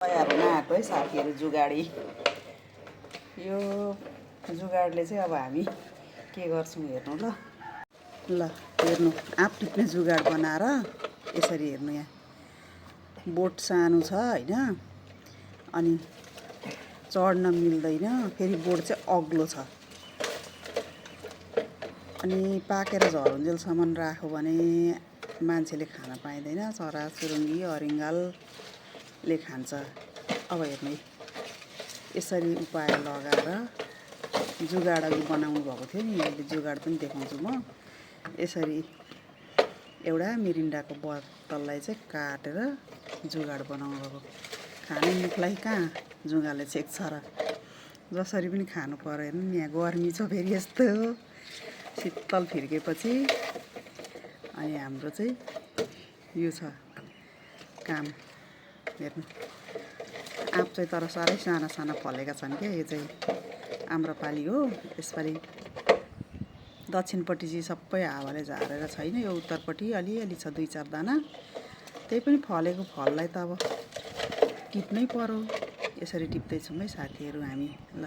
तयार हुन आएको है साथीहरू जुगाडी। यो जुगाडले चाहिँ अब हामी के गर्छौँ हेर्नु ल। ल हेर्नु, आँप टिप्ने जुगाड बनाएर यसरी हेर्नु। यहाँ बोट सानो छ होइन, अनि चढ्न मिल्दैन, फेरि बोट चाहिँ अग्लो छ। अनि पाकेर झरुन्जेलसम्म राख्यो भने मान्छेले खान पाइँदैन, चरा चुरुङ्गी अरिङ्गालले खान्छ। अब हेर्नु, यसरी उपाय लगाएर जुगाड अघि बनाउनु भएको थियो नि, अहिले जुगाड पनि देखाउँछु म। यसरी एउटा मिरिन्डाको बोतललाई चाहिँ काटेर जुगाड बनाउनु भएको। खाने मुखलाई कहाँ जुगाले छेक्छ र, जसरी पनि खानु परेन। यहाँ गर्मी छ फेरि यस्तो शीतल फिर्केपछि। अनि हाम्रो चाहिँ यो छ काम। हेर्नु, आँप चाहिँ तर साह्रै साना साना फलेका छन् क्या। यो चाहिँ आम्रपाली हो। यसपालि दक्षिणपट्टि चाहिँ सबै हावाले झारेर छैन, यो उत्तरपट्टि अलिअलि छ 2-4 दाना। त्यही पनि फलेको फललाई त अब टिप्नै पर्यो। यसरी टिप्दैछौँ है साथीहरू हामी। ल